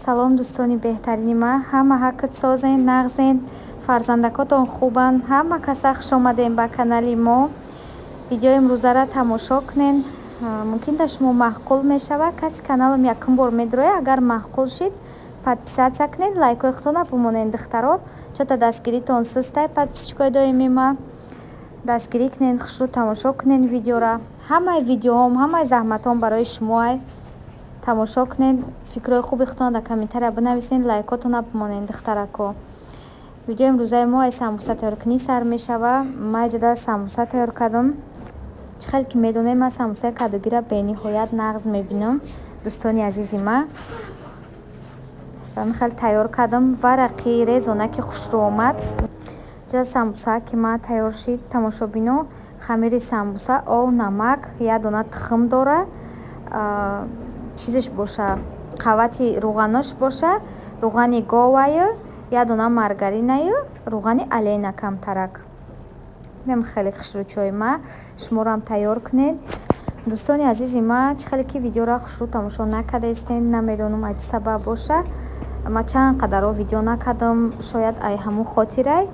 Салом дӯстони беҳтарини ман, ҳама ҳаққат созен, нағзен, фарзандакотон хубанд. Ҳама каса хуш омадем ба канали мо. Видеои имрӯзаро тамошо кунен. Мумкин дар шумо маъқул мешавад. Каси каналам якум бор медрояд, агар маъқул шид, подписаться кунед, лайкҳои худтона бимонед, духтаро. Чота дастгиритон сустай, подписчикои доимии ман. Дастгирӣ кунед, хушрӯ тамошо кунед видеора. Ҳамаи видеоҳом, ҳамаи заҳматҳом барои шумоай. Тамошо кунед, фикрҳои хуби худтона дар комментария бинависед, лайкотона бимонед, духтарако. Видеои имрӯзаи мо ай самбуса тайёркунӣ сар мешава. Ман иҷода самбуса тайёр кардам. Чӣ хел ки медонед, ман самбусаи кадугиро бениҳоят нағз мебинам, дӯстони азизи ман. Ҳамин хел тайёр кардам. Варақи резона ки хушрӯ омад. Ҷа самбуса ки ман тайёр шид, тамошобино, хамири самбуса, ов, намак, як дона тухм дора. Чизиш боша, қавати руғанош боша, руғани говаю, як дона маргаринаю, руғани алена камтарак. Инам хеле хушрӯчои ма, шуморо тайёр кунед. Дӯстони азизи ма, чӣ хеле ки видеоро хушрӯ тамошо накардаистен, намедонам аз чӣ сабаб боша. Ма чанд қадаро видео накардам, шояд ай ҳамун хотирай.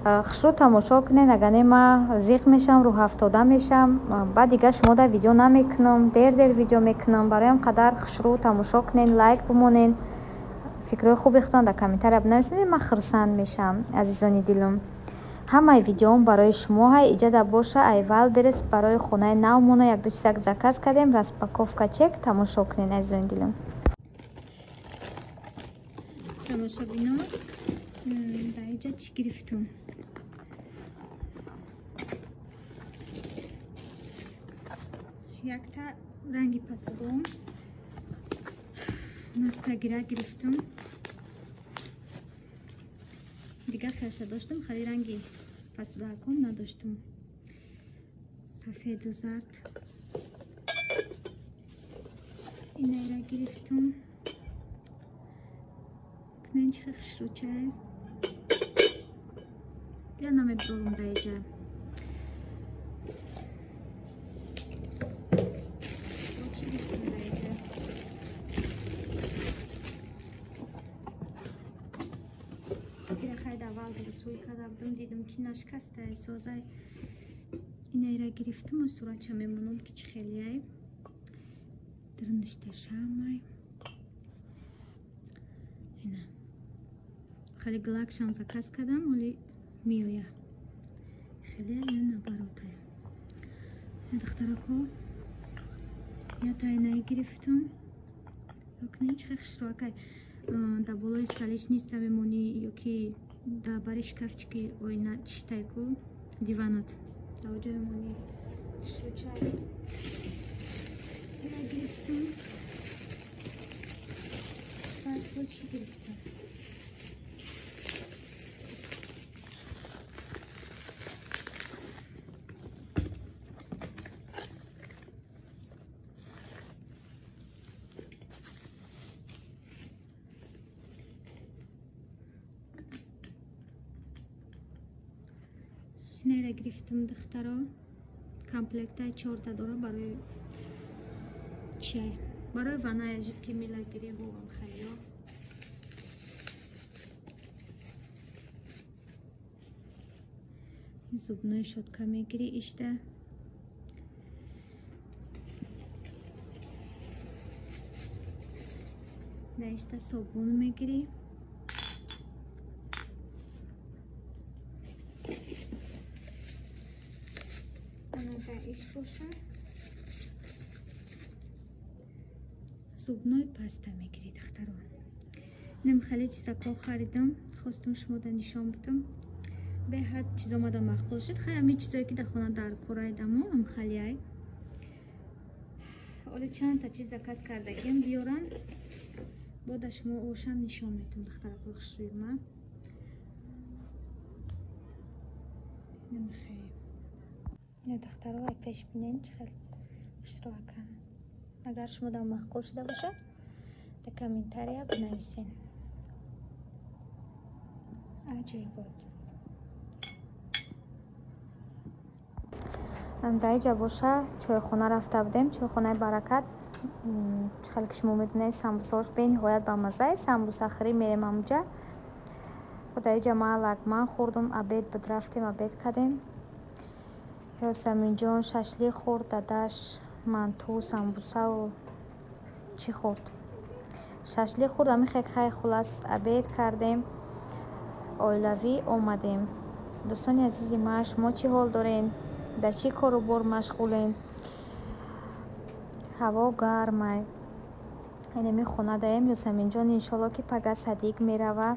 Хушрӯ тамошо кунед, агар не ма зиқ мешам, рӯҳафтода мешам. Баъд дигар шумо дар видео намекунам, дер-дер видео мекунам. Барои ҳам қадар хушрӯ тамошо кунед, лайк бимонед, фикрҳои хуби худтон дар комментария бинависед, ман хурсанд мешам, азизони дилам. Ҳамаи видеоам барои шумо ҳай. Иҷода боша, ай Валберес барои хонаи навмона як ду чизак заказ кардем, распаковка чек, тамошо кунед, азизони дилам. Тамошобино, дар иҷа чӣ гирифтум? Якта ранги пасудом маскагира гирифтум. Дигар хелша доштум, хеле ранги пасудаком надоштум. Сафеду зард. Инайра гирифтум. Кунен чӣ хушрӯчай. Я намебурам дар иҷа. Суй карда будам, дидам ки нашкастае, созай. Инайра гирифтам, суратча мемонам ки чӣ хелияй. Дарништа шамай. Ина. Хеле глакшам заказ кардам, оли меоя. Хеле наоборотай. Духтарако, я тайнай гирифтам. Окне чӣ хушрӯакай. Дар болои столешница мемонӣ ё ки дар бари шкафчики оина читайку диванот. Дар оҷо мемонӣ. Хушрӯчай. Ина гирифтам. Баъд бо чӣ гирифтам? Инайра гирифтам, духтаро. Комплектай 4 дора барои чай. Барои ваная жидки мила гирифтам хеле. Зубной щетка мегири ишта. Да ишта собун мегири. Иш боша. Зубной паста мегири, духтарон. Инам хеле чизако харидам, хостум шумо да нишон бидам. Беҳад чиз омада маъқул шуд. Хай ҳамин чизое ки дар хона дар корайдамо, ам хелеай. Оли чандта чиз заказ кардагим, биёран. Бо да шумо ошам нишон медам, духтарако хушрӯи ман. Инам хеле. Духтаро, ай пеш бинен чӣ хел хушрӯакан. Агар шумо дар маъқул шуда бошад, дар комментария бинависен. Аҷоибот. Дар иҷа боша чойхона рафта будем, чойхонаи Баракат. Чӣ хеле ки шумо медонед, самбусаҳош бениҳоят бамаззае. Самбусахӯрӣ мерем ҳамуҷа. Дар иҷа ман лагман хӯрдум, обед буд, рафтем, обед кардем. Ёсаминҷон шашлик хӯрд, дадаш манту, самбусаву чӣ хӯрд, шашлик хӯрд. Ами хай, хулас, обед кардем, оилавӣ омадем. Дӯстони азизи ман, шумо чӣ ҳол дорен, дар чӣ кору бор машғулен? Ҳаво гармай, инами хона даем. Ёсаминҷон иншолло, ки пага садик мерава.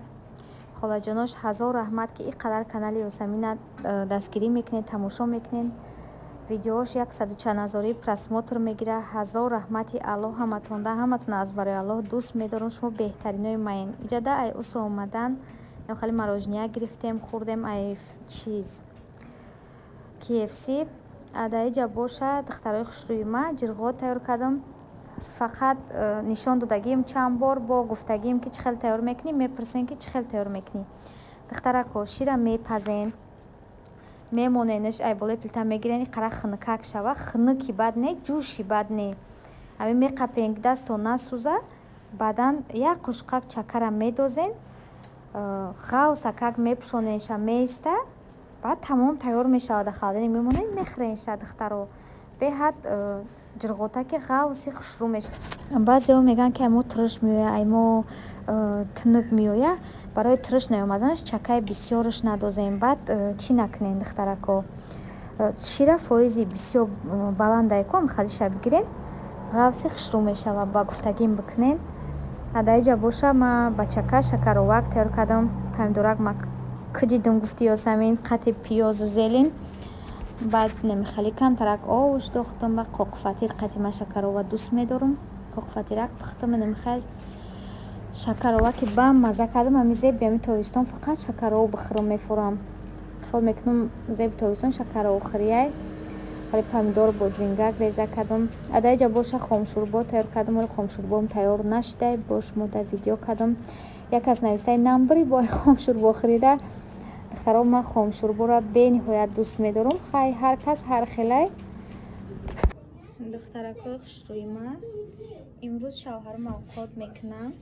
Холаҷонош, ҳазор раҳмат, ки ин қадар канали Ёсамина дастгирӣ мекунед, тамошо мекунед. Видеош яксаду чанд ҳазорӣ просмотр мегирад. Ҳазор раҳмати Аллоҳ ҳаматонда, ҳаматон аз барои Аллоҳ дӯст медорам, шумо беҳтаринои маен. Иҷада ай усо омадан, хеле мороженое гирифтем, хӯрдем, ай чиз KFC. Дар иҷа боша, духтарои хушрӯи ма, ҷирғот тайёр кардам. Фақат нишон додагим чанд бор, бо гуфтагим, ки чӣ хел тайёр мекунӣ. Мепурсем, ки чӣ хел тайёр мекунӣ. Духтарако, шира мепазен, мемоненаш, ай болои плита мегирен, қара хунукак шава. Хунуки бад не, ҷӯши бад не, ами меқапен, дастон насӯза. Баъдан як қошуқак чакара медозен, ғавсакак мепӯшоненша, меиста, баъд тамом тайёр мешавад. Дар холодильник мемонед, мехӯренша. Духтаро, беҳад ҷирғотаки ғавси хушрӯ мешавад. Баъзеҳо мегӯянд, ки ай мо турш меояд, ай мо тунук меояд. Барои турш наомаданаш чакаи бисёрш надозем. Баъд чӣ накунем, духтарако? Шира фоизи бисёр баландай ку, халиша бигирен, ғавси хушрӯ мешавад. Ба гуфтагим бикунен. Дар иҷа боша, ма бачака шакаровак тайёр кардам. Помидорак ма куҷидум, гуфти Ёсамин, қати пиёзу зелень. Баъд намехали камтарак овуш дохтам ба қоқфатир. Қати ма шакарова дӯст медорам, қоқфатирак пухтам. Намехал шакарова ки ба маза кардам. Ами зеби ами тобистон фақат шакарова бихӯрам, мефурам. Хиёл мекунам, зеби тобистон шакарова хӯрияй. Хеле помидор, бодрингак реза кардам. Дар иҷа боша, хомшӯрбо тайёр кардам. Оли хомшӯрбом тайёр нашидай, бо шумо дар видео кардам. Як кас навистай: «Намбури бо хомшӯрбо хӯрида». Духтаро, ман хомшӯрборо бениҳоят дӯст медорам. Хай, ҳар кас ҳар хелай. Духтаракои хушрӯи ман, имрӯз шавҳарам авқот мекунам,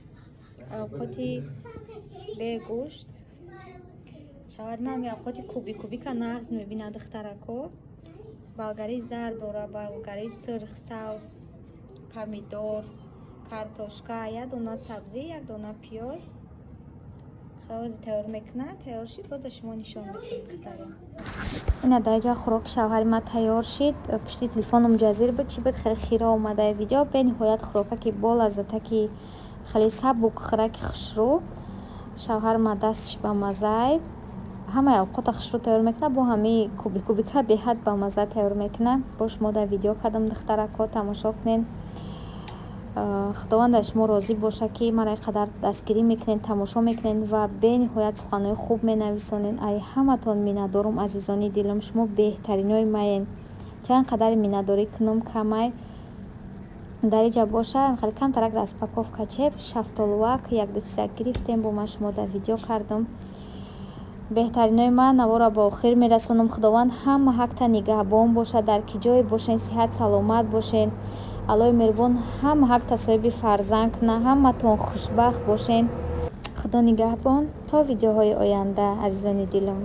авқоти бегӯшт. Шавҳари ман авқоти куби кубика нағз мебинад. Духтарако, болгари зард дора, болгари сирх, савз, помидор, картошка, як дона сабзӣ, як дона пиёз. Хеле тайёр мекунад. Тайёр шид, боз шумо нишон медиҳем, духтаро. Ина дар иҷа хӯроки шавҳари ма тайёр шид. Пушти телефоном ҷазир буд, чӣ буд, хеле хира омадаи видео. Бениҳоят хӯрокаки болаззатаки, хеле сабук, хӯраки хушрӯ. Шавҳари ма дасташ ба маззай, ҳамаи авқота хушрӯ тайёр мекунад. Бо ҳамаи куби кубика беҳад ба мазза тайёр мекунад. Бо шумо дар видео кардам, духтарако, тамошо кунед. Худованд аз шумо розӣ бошад, ки маро ин қадар дастгирӣ мекунед, тамошо мекунед ва бениҳоят суханҳои хуб менависонед. Ай ҳаматон миннатдорум, азизони дилам, шумо беҳтаринои маен. Чанд қадари миннатдорӣ кунам, камай. Дар иҷа боша, хеле камтарак распаковка чеп, шафтолувак, якду чизак гирифтем, бо ман шумо дар видео кардам. Беҳтаринои ман, наворо ба охир мерасонам. Худованд ҳама ҳақта нигаҳбон бошад. Дар ки ҷое бошен, сиҳат саломат бошен. Аллоҳи меҳрубон ҳама ҳақта соҳиби фарзанд кунад. Ҳаматон хушбахт бошен. Худо нигаҳбон, то видеоҳои оянда, азизони дилам.